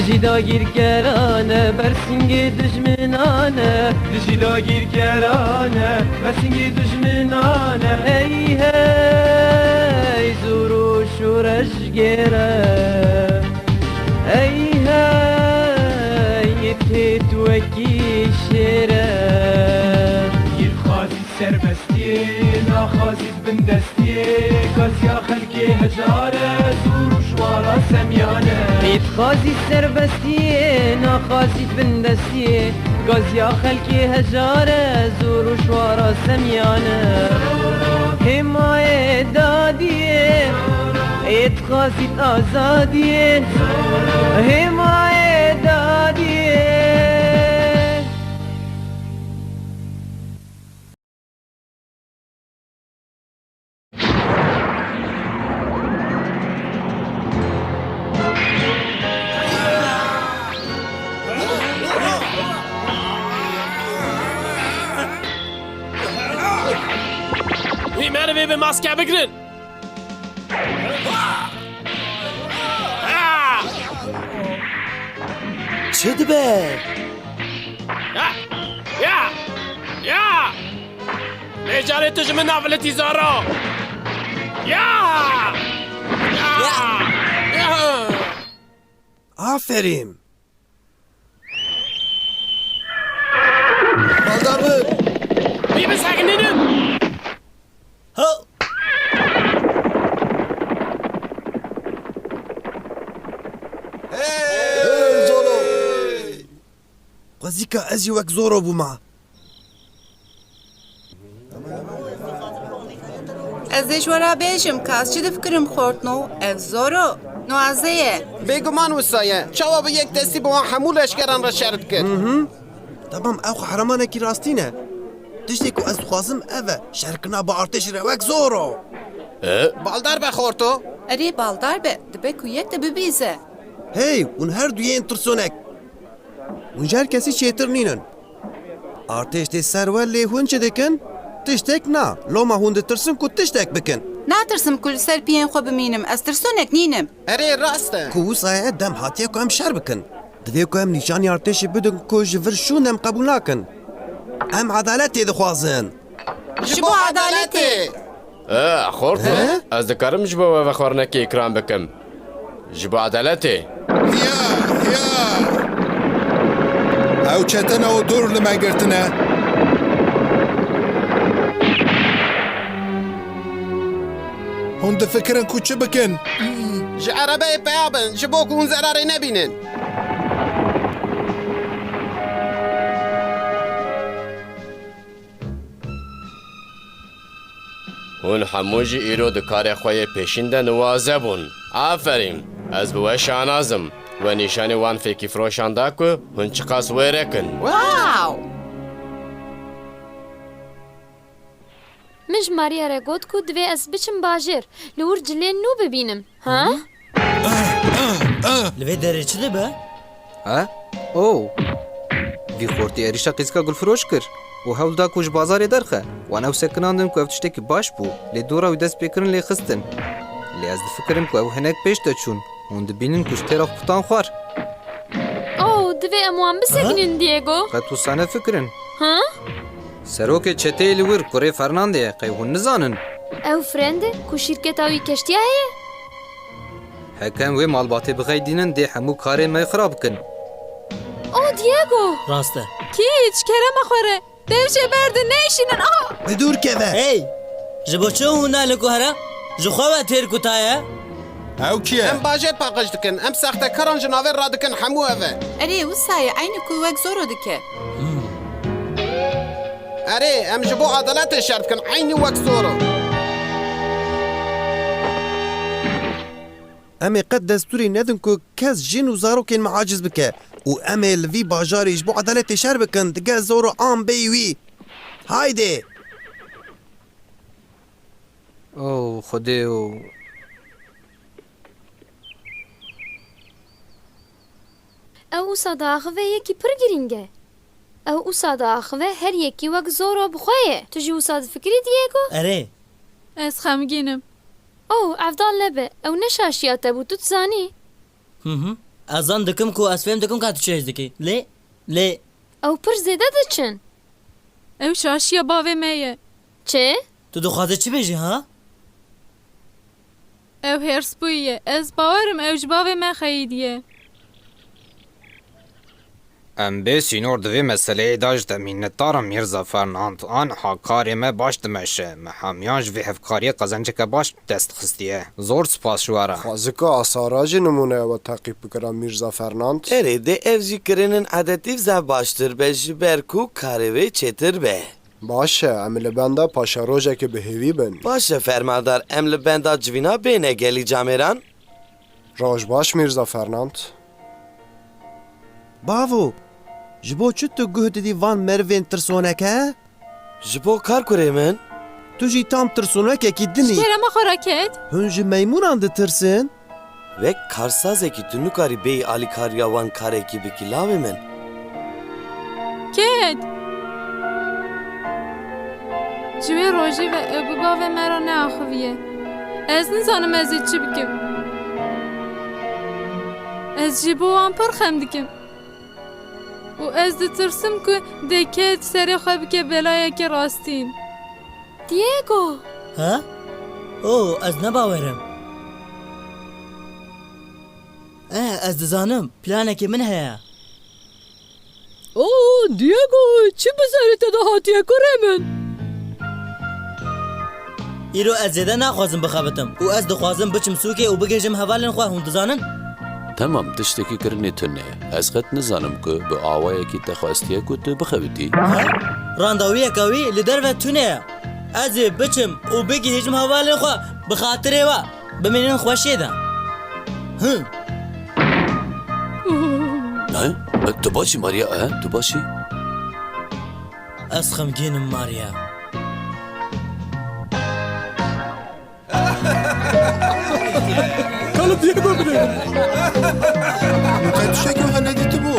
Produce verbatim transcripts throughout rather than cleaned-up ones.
Dijî dagîrkeran e, bersingê dijminan e. Dijî dagîrkeran e, bersingê dijminan e. Hey hey, zor û şoreş gêre. Hey hey, yê têt wekî şêre. Yê dixwazî serbestiyê, naxwazî bindestiyê. Gaziya xelkê hejar e, zor û şwara semiyane. Yê dixwazî serbestiyê, naxwazî bindestiyê. Gaziya xelkê hejar e, zor û şwara semiyane. Hêmayê dadiyê, yê dixwazî azadiyê. Hêmayê dadiyê. Wî merivê bi maske bigirin. Çi dibe? Ya! Ya! Ya! Lê carê tu ji min navilitî zaro! Ya! Ya! Ya! Ya! Aferîn! Baldar bin! Wî bisekinînin! Ha! Hey! Hey, Zoro! Xwezîka ez jî wek Zoro bûma. Ez ê ji we re bêjim, ka ez çi difikirim xortno, ev Zoro, nuaze ye. Bêguman wisa ye. Çawa bi yek destî bi wan hemû leşkeran re şer dikir? Hı hı. Temam, ew qehremanekî rastî ne. Tiştê ku ez dixwazim ev e, şerkirina bi artêşî re wek Zoro. E? Baldar be xorto. Erê, baldar be, dibe ku yek de bibîze. Hey, hûn her du yên tirsonek. Hûn ji her kesî çêtir nînin. Artêş tê ser we, lê hûn çi dikin? Tiştek na. Loma hûn ditirsin ku tiştek bikin. Natirsim ku li ser piyên xwe bimînim. Ez tirsonek nînim. Erê, rast e. Ku wisa ye, dem hatiye ku em şer bikin. Divê ku em nîşanî artêşê bidin ku ji vir şûn em qebûl nakin. Em edaletê dixwazin. Ji bo edaletê. E, xorto, he? Ez dikarim ji bo we vexwarinekê îkram bikim. Ji bo edaletê. Ya, ya. Ew çetene û dûr li me girtine. Hûn difikirin ku çi bikin? Ji erebeyê peya bin, ji bo ku hûn zerarê nebînin. Hûn hemû jî îro di karê xwe yê pêşîn de nuwaze bûn. Aferîn! Ez bi we şanaz im. We nîşanî wan fêkîfiroşan da ku hûn çiqas wêrek in. Wow! Min ji Maria re got ku divê ez biçim bajêr, li wir cilên nû bibînim. Ha? Li vê derê çi dibe? Ha? Oh! Vî xortî êrîşa qîzika gulfiroş kir û hewl da ku ji bazarê derxe. Wan ew sekinandin ku ev tiştekî baş bû, lê dora wî dest pê kirin lê xistin. Lê ez difikirim ku ew hinek pêş de çûn. Hûn dibînin ku ji têra xwe qutan xwar. Oh, divê em wan bisekinin, Diego. Qet wisa nefikirin. Ha? Serokê çeteyê li wir kurê Fernandê ye, qey hûn nizanin? Ew Frende ku şîrketa wî keştiya heye? Heke em wê malbatê bixeydînin, dê hemû karê me xira bikin. Oh, Diego! Rast e. Kî, ji kerema xwe re, dev jê berdin, neyşînin, ah! Bi dûr keve! Hey! Ji bo çi hûn nalin ku here? Ji xwe ve têr kutaye? Ew kî ye? Em bajêr paqij dikin, em sextekaran ji navê radikin, hemû ev e. Erê, wisa ye, eynî ku wek Zoro dike. Erê, em ji bo edaletê şer dikin, eynî wek Zoro. Em ê qet destûrê nedin ku kes jin û zarokên me aciz bike û em ê li vî bajarê ji bo edaletê şer bikin, digel Zoro an bêyî wî. Haydê! Oh, Xwedê, oh. Ew wisa diaxive yekî pir girîng e. Ew wisa diaxive her yekî wek Zoro bi xwe ye. Tu jî wisa difikirî, Diego? Erê. Ez xemgîn im. Oh, evdal nebe. Ew ne şaşiya te bû, tu dizanî. Hı hı. Ez zan dikim ku ez fêm dikim ka tu çi hêz dikî. Lê, lê. Ew pir zêde diçin. Ew şaşiya bavê me ye. Çi? Tu dixwazî çi bêjî, ha? Ew hêrsbûyî ye. Ez bawer im ew ji bavê me xeyîdiye. Em bê sînor di vê meseleyê de ji te mînetdar im, Mîrza Fernand. Aniha karê me baş dimeşe. Me hemiyan ji vê hevkariyê qezenceke baş bi dest xistiye. Zor spas ji we re. Xwezika Asara jî nimûneya we teqîb bikira, Mîrza Fernand. Erê, dê ev jî kirinin edetî zaf baştir be, ji ber ku karê wê çêtir be. Baş e, em li benda paşerojekê bi hêvî bin. Baş e, fermadar, em li benda civîna bêne gelî camêran. Roj baş, Mîrza Fernand. Bavo, ji bo çi tu guh didî van merivên tirsoneke? Ji bo kar kurê min. Tu jî tam tirsonekekî din î. Ji kerema xwe re ket. Hûn ji meymûnan ditirsin? Wek karsazekî tu nikarî bêyî alîkariya wan karekî bikî, lawê min. Ket! Ji wê rojê ve ew bi bavê me re neaxiviye. Ez nizanim ez ê çi bikim. Ez ji bo wan pir xem dikim. Û ez ditirsim ku dê Ket serê xwe bike belayeke rastîn. Diego! Ha? O, ez ne bawer im. Eh, ez dizanim, planekê min heye. O, Diego, çi bi serê te de hatiye, kurê min? Îro ez zêde naxwazim bixebitim û ez dixwazim biçim sûkê û bigihîjim hevalên xwe, hûn dizanin? Temam, tiştekî kirinê tune ye. Ez qet nizanim ku bi awayekî te xwestiye ku tu bixebitî. Ha? Randewiyeke wî li derve tune ye. Ez ê biçim û bigihîjim hevalên xwe bi xatirê we. Bimînin xweşiyê de. Hı. He? Tu baş î, Maria, he? Tu baş î? Ez xemgîn im, Maria. Kalıp Diego bile. Qey tiştekî wiha nedîtibû.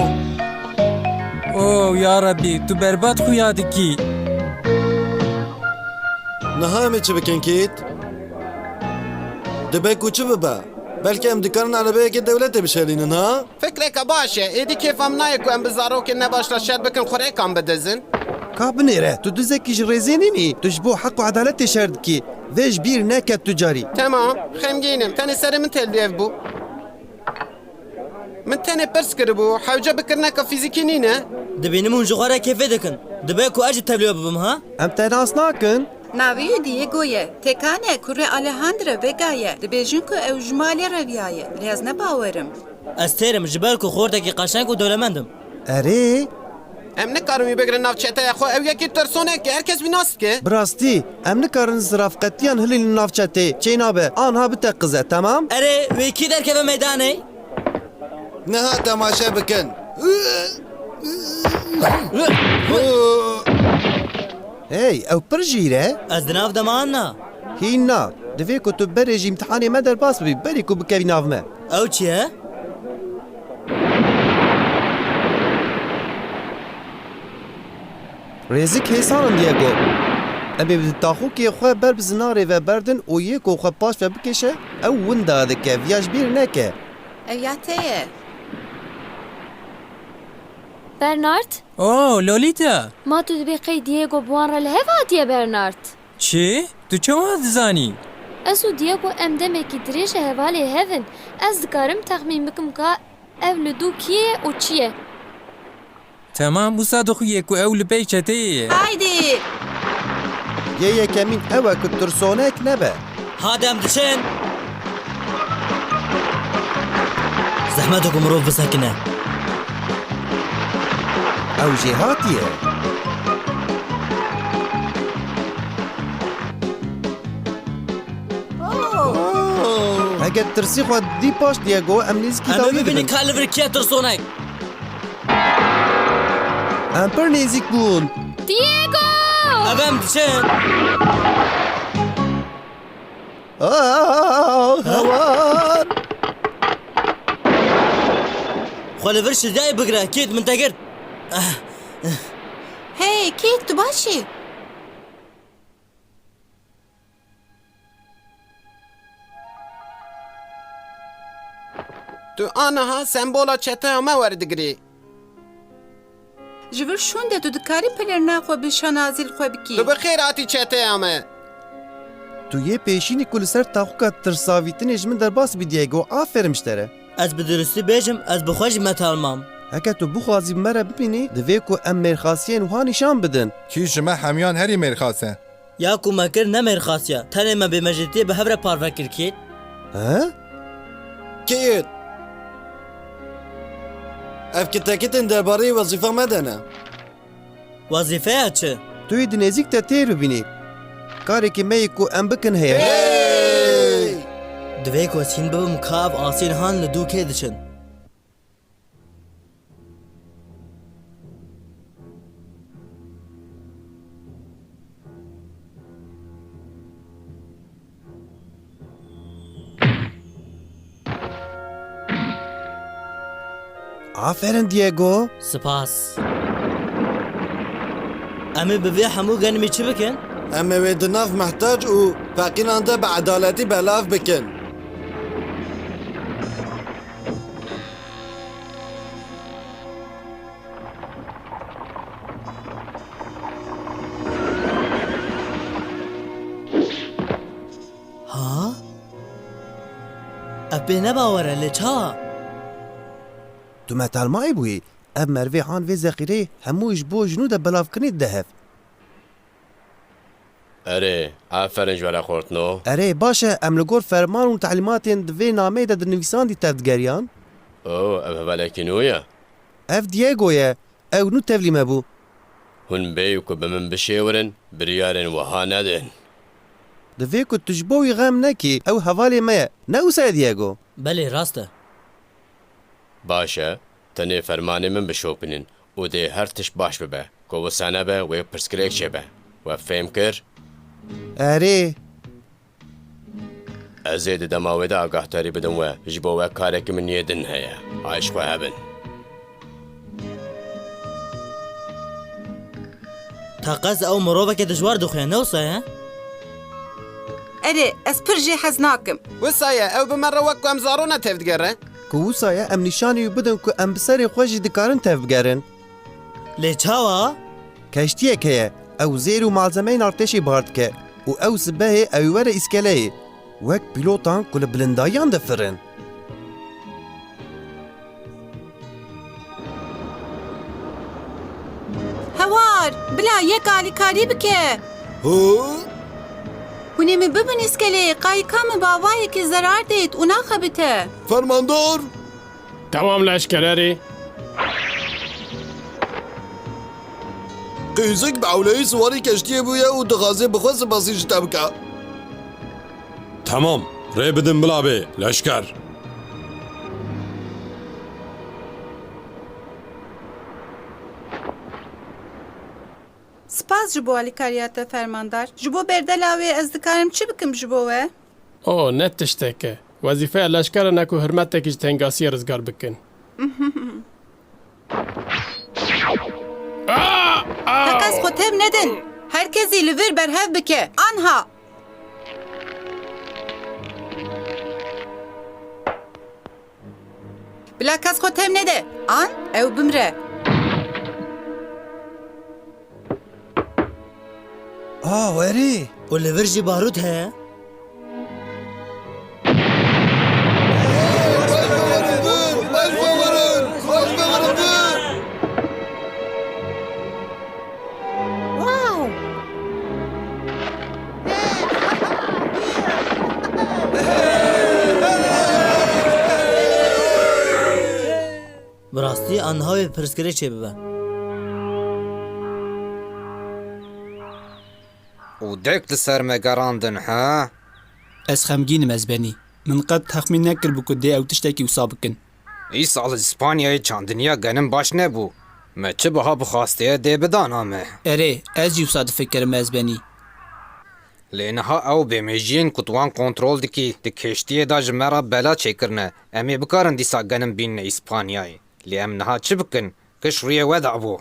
Oh, ya Rebî, tu berbat xuya dikî. Niha em ê çi bikin, Kît? Dibe ku çi bibe? Belkî em dikarin erebeyekê dewletê bişelînin, ha? Fikreke baş e. Êdî kêfa min nayê ku em bi zarokên nebaş re şer bikin, xurêkan bidizin. Ka binêre, tu dizekî ji rêzê nînî. Tu ji bo heq û edaletê şer dikî. Vê ji bîr neke tu carî. Temam, xemgîn im. Tenê serê min têl bû. Min tenê pirs kiribû, hewce bi kirineke fîzîkî nîne? Dibînim hûn ji xwe re kêfê dikin. Dibe ku ez jî tevlî we bibim, ha? Em te nas nakin. Navê wî Diego ye. Tekane, kurê Alejandro Vega ye. Dibêjin ku ew ji malê reviyaye. Lê ez ne bawer im. Ez têr im, ji ber ku xortekî qeşeng û dewlemend im. Erê? Em nikarin wî bigrin nav çeteya xwe. Ew yekî tirsonek e. Her kes wî nas dike. Bi rastî, em nikarin zirafqetiyan hilînin nav çetê. Çênabe, anha biteqize, temam? Erê, wê kî derkeve meydanê? Niha temaşe bikin. Hey, ew pir jîr e. Ez di nav de man na. Hîn na. Divê ku tu berê ji îmtihanê me derbas bibî, berî ku bikevî nav me. Ew çi ye? Rêzik hêsan in, Diego. Em ê bi taxûkê xwe ber bi zinarê ve berdin û yê ku xwe paş ve bikêşe, ew winda dike, viya ji bîr neke. Ev ya te ye. Bernard? Oh, Lolita! Ma tu dibê qey Diego bi wan re li hev hatiye, Bernard? Çi? Tu çawa dizanî? Ez û Diego em demekî dirêj e hevalê hev in. Ez dikarim texmîn bikim ka ev li dû kî ye û çi ye. Temam, wisa dixuye ku ew li pey çeteyê ye. Haydi! Yê yekemîn ew e ku tirsonek nebe. Hadi em diçin. Zehmet e ku mirov bisekine. Ew jê hatiye. Oh. Eger tirsî xwe dî paş, Diego, em nêzîkî dawî dibin. Em ê bibînin ka li vir kî ye tirsonek. Em pir nêzîk bûn. Diego! Ev em diçin. Ah, hewan! Xwe li vir şiryayê bigire, Kît, min te girt. Hey, Kît, tu baş î? Tu aniha sembola çeteya me werdigirî. Ji vir şûnde tu dikarî pilerina xwe bi şanazî li xwe bikî. Tu bi xêr hatî çeteya me. Tu yê pêşînî ku li ser taxûka tirsavîtinê ji min derbas bî Diego, aferin ji te re. Ez bi duristî bêjim, ez bi xwe jî metal mam. Heke tu bixwazî bi me re bimînî, divê ku em mêrxasiyên wiha nîşan bidin. Kî ji me hemiyan herî mêrxas e? Ya ku me kir ne mêrxasiya, tenê me bêmejîtiyê bi hev re parve kir kî? He? Kêt! Ev kitekitên derbarê wezîfa me de ne. Wezîfeya çi? Tu yê di nêzîk de têr bibînî. Karekî me yê ku em bikin heye. Hey! Divê ku ez hîn bibim ka ev asî nihan li dû kê diçin. Aferin Diego. Spas. Em ê bi vê hemû genimî çi bikin? Em ê wê di nav mehtac û feqîran de bi edaletî belav bikin. Ha? Ev pê ne bawer e, lê çawa? Tu metal mayî bûyî? Ev merivê an vê zexîreyê hemû ji bo ji nû de belavkirinê dide hev. Erê, aferin ji we re Xortno. Erê, baş e, em li gor ferman û telîmatên di vê nameyê de dinivîsandî tevdigeriyan? Oo, ev hevalekî nû ye? Ev Diego ye. Ew nû tevlî me bû. Hûn bêyî ku bi min bişêwirin, biryarên wiha nedin. Divê ku tu ji bo wî xem nekî, ew hevalê me ye. Ne wisa ye Diego? Belê, rast e. Baş e, tenê fermanê min bişopînin û dê her tişt baş bibe. Ku wisa nebe, wê pirsgirêk çêbe. We fêm kir? Erê. Ez ê di dema wê de agahdarî bidim we. Ji bo we karekî min yê din heye. Hay ji xwe hebin. Teqez ew miroveke dijwar dixuye, ne wisa ye? Erê, ez pir jê hez nakim. Wisa ye, ew bi me re wek ku em zarona tevdigere. Ku wisa ye, em nîşanî wî bidin ku em bi serê xwe jî dikarin tevbigerin. Lê çawa? Keştiyek heye. Ew zêr û malzemeyên artêşê bar dike û ew sibehê ew ê were îskeleyê. Wek pîlotan ku li bilindayiyan difirin. Hewar, bila yek alîkarî bike. Hu? Hûn ê min bibin îskeleyê, qayika min bi avayekî zerar dêt û naxebite. Fermandar! Tamam leşker, erê. Qîzik bi ewleyî siwarî keştiyê bûye û dixwaze bi xwe sipasî ji te bike. Tamam, rê bidin bila bê, leşker. Spas ji bo alîkariya te, fermandar. Ji bo berdela wê ez dikarim çi bikim ji bo we? O, ne tiştek e. Wezîfeya leşkeran e ku hirmetekî ji tengasiyê rizgar bikin. Teqez xwe tev nedin. Her kesî li vir berhev bike. Anha! Bila kes xwe tev nede. An ew bimre. A, werî. Û li vir jî barût heye. Wow! Bi rastî aniha wê pirsgirêk çêbibe. Û dek li ser me gerandin, ha? Ez xemgîn im, ez benî. Min qet texmîn nekiribû ku dê ew tiştekî wisa bikin. Îsal Îspanyayê çandiniya genim baş nebû. Me çi biha bixwastiye dê bidana me. Erê, ez jî wisa difikirim, ez benî. Lê niha ew bêmêjiyên ku tu wan kontrol dikî, di keştiyê de ji me re bela çêkirine. Em ê bikarin dîsa genim bînine Îspanyayê. Lê em niha çi bikin? Giş rûyê we dabû.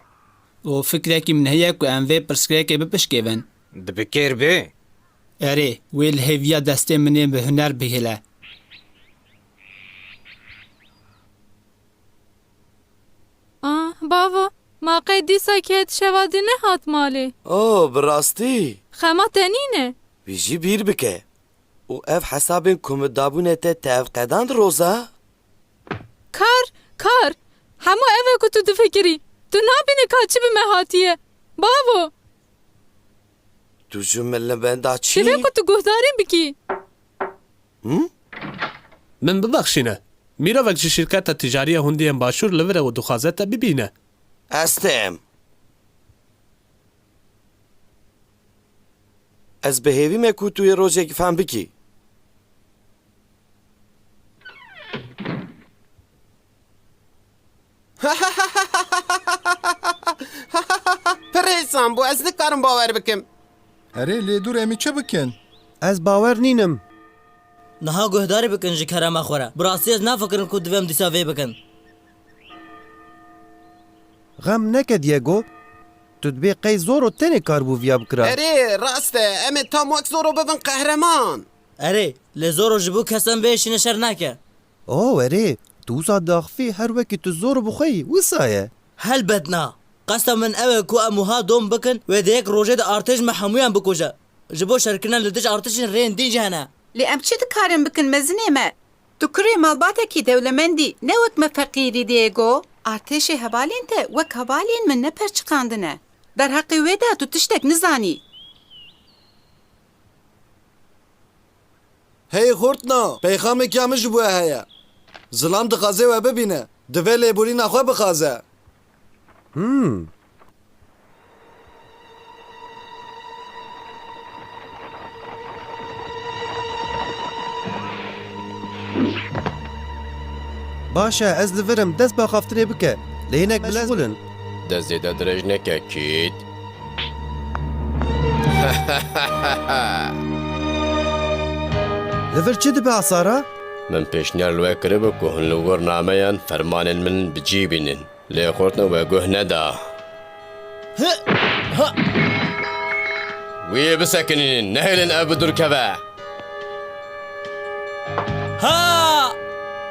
Û fikrekî min heye ku em vê pirsgirêkê bipişkêvin. Di bi kêr bê? Erê, wê li hêviya destê min ê bi huner bihêle. Bavo, ma qey dîsa Kate şeva dî nehat malê? O, bi rastî? Xema te nîne. Wî jî bîr bike. Û ev hesabên ku min dabûne te, te ev qedand, Roza? Kar, kar. Hemû ev e ku tu difikirî. Tu nabînî ka çi bi me hatiye. Bavo. Tu ji min li benda çi? Divê ku tu guhdarî bikî. Hı? Min bibexşîne. Mirovek ji şîrketa tîcarî ya Hûndiyên Başûr li vir e û dixwaze te bibîne. Ez têm. Ez bi hêvî me ku tu yê rojekî fehm bikî. Pir hêsan bû, ez nikarim bawer bikim. Erê, lê dûr em ê çi bikin? Ez bawer nînim. Niha guhdarî bikin ji kerema xwe re. Bi rastî ez nafikirim ku divê em dîsa vê bikin. Xem neke Diego. Tu dibê qey Zoro tenê kar bû viya bikira. Erê, rast e. Em ê tam wek Zoro bibin qehreman. Erê, lê Zoro ji bo kesan bêhişîne şer nake. O, erê, tu wisa diaxifî her wekî tu Zoro bi xwe yî, wisa ye. Helbet na. Qesta min ew e ku em wiha dom bikin, wê di yek rojê de artêş me hemûyan bikuje. Ji bo şerkirina li dij artêşên rêyên din jî hene. Lê em çi dikarin bikin mezinê me? Tu kurê malbatekî dewlemendî, ne wek me feqîrî Diego. Artêşê hevalên te wek hevalên min neperçiqandine. Derheqê wê de tu tiştek nizanî. Hey xortna, peyxamekî ya min ji bo we heye. Zilam dixwaze we bibîne. Divê lêborîna xwe bixwaze. Hmm. Baş e, ez li vir im, dest bi axaftinê bike. Lê hinek meşxûl in. Dest zêde dirêj neke, Kît. Li vir çi dibe, Asara? Min pêşniyar li we kiribû ku hûn li gor nameyan fermanên min bi cî bînin. Lê xortna we guh neda. Hi! Ha! Wî bisekinînin, nehêlin ev bi dûr keve. Ha!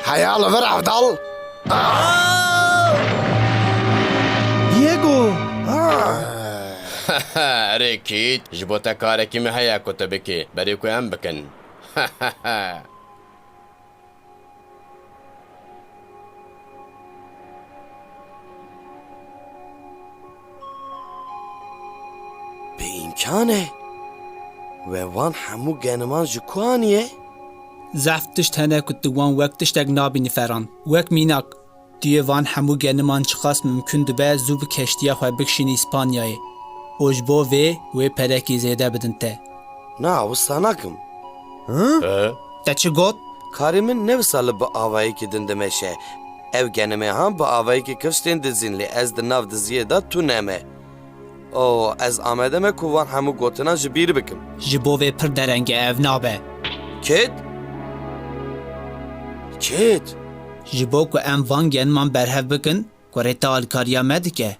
Heya li vir, Evdal! Ha! Diego! Erê Kît, ji bo te karekî me heye ku tu bikî, berî ku em bikin. Bi îmkan e? We van hemû geniman ji ku aniye? Zehf tişt hene ku tu wan wek tiştek nabînî, Ferhan. Wek mînak, tu yê van hemû geniman çiqas mimkun dibe zû bi keştiya xwe bikişînî Îspanyayê û ji bo vê wê perekî zêde bidin te. Na, wisa nakim. Hı? Hı? Te çi got? Karê min ne wisa li bi avayekî din dimeşe. Ew genimê han bi avayekî kifş tên dizîn, lê ez di nav diziyê de tune me. O, ez amade me ku van hemû gotinan ji bîr bikim. Ji bo vê pir dereng e, ev nabe. Kêt? Kêt? Ji bo ku em van geniman berhev bikin, kurê te alkariya me dike.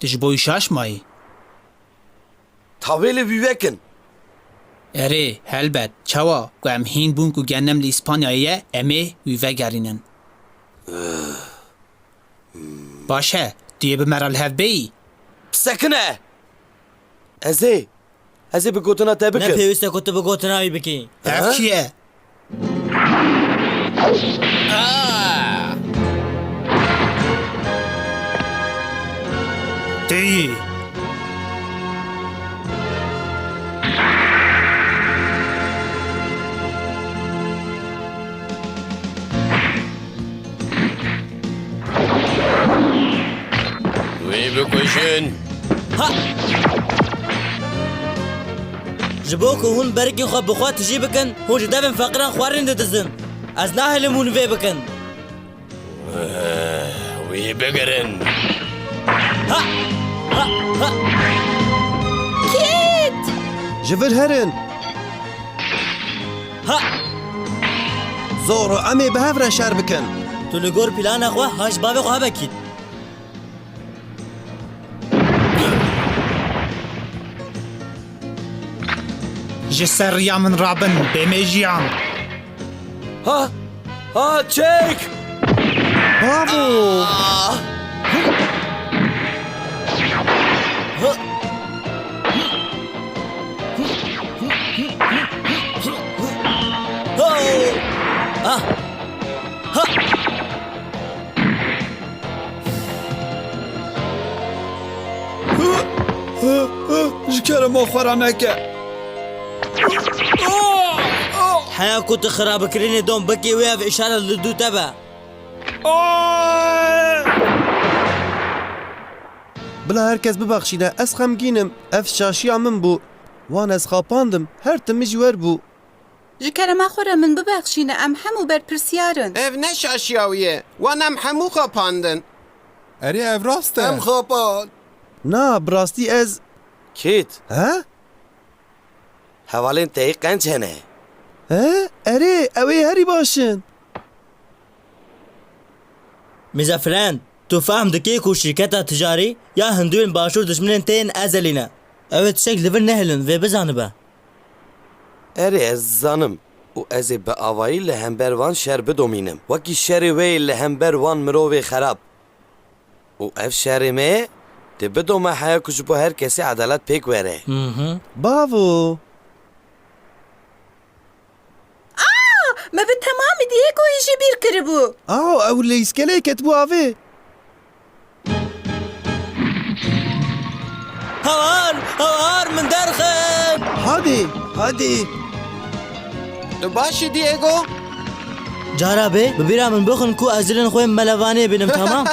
Tu ji bo wî şaş mayî? Tavê li vî vekin. Erê, helbet. Çawa? Ku em hîn bûn ku genim li Îspanyayê ye, em ê wî vegerînin. Baş e, tu yê bi me re li hev bêyî? Bisekine! Ez ê, ez ê bi gotina te bikim. Ne pêwîst e ku tu bi gotina wî bikî. Ev kî ye? Teyî. Wî bikujin. Ha! Ji bo ku hûn berikên xwe bi xwe tijî bikin, hûn ji devên feqiran xwarin didizin. Ez nahêlim hûn vê bikin. Wî bigirin. Ha! Ha! Ha! Kit! Ji vir herin. Ha! Zoro, em ê bi hev re şer bikin. Tu li gor plana xwe ha ji bavê xwe hebekît. Ji ser riya min rabin, bêmêjiyan. Ha! Ha, çek! Bavo! Ah! Mo xwe ra neke. Heya ku tu xirabikirinê dom bikî wê ev îşare li dû te be. Bila her kes bibexşîne, ez xemgîn im. Ev şaşiya min bû. Wan ez xapandim. Her tim min ji wer bû. Ji kerema xwe re min bibexşîne, em hemû berpirsiyar in. Ev ne şaşiya wî ye. Wan em hemû xapandin. Erê, ev rast e. Em xapan. Na, bi rastî ez Kît? He? Hevalên te yê qenc hene. He? Erê, ew ê herî baş in. Mize Friend, tu fehm dikî ku şîrketa ticarî ya Hindûyên Başûr dijminên te yên ezelî ne? Ew ê tiştek li vir nehêlin, vê bizanibe. Erê, ez zanim û ez ê bi avayî li hember wan şer bidomînim. Wekî şerê wê yê li hember wan mirovê xerab. Û ev şerê me dê bidome heya ku ji bo her kesî edalet pêk were. Mhm. Bavo! Me bi temamî Diegoyê jî bîr kiribû. Aw, ew li îskeleyê ketibû avê. Hawar! Hawar! Min derxin! Hadi, hadi. Tu baş î, Diego? Cara bê, bi bîra min bixwin ku ez dilên xwe melevanê bînim, tamam?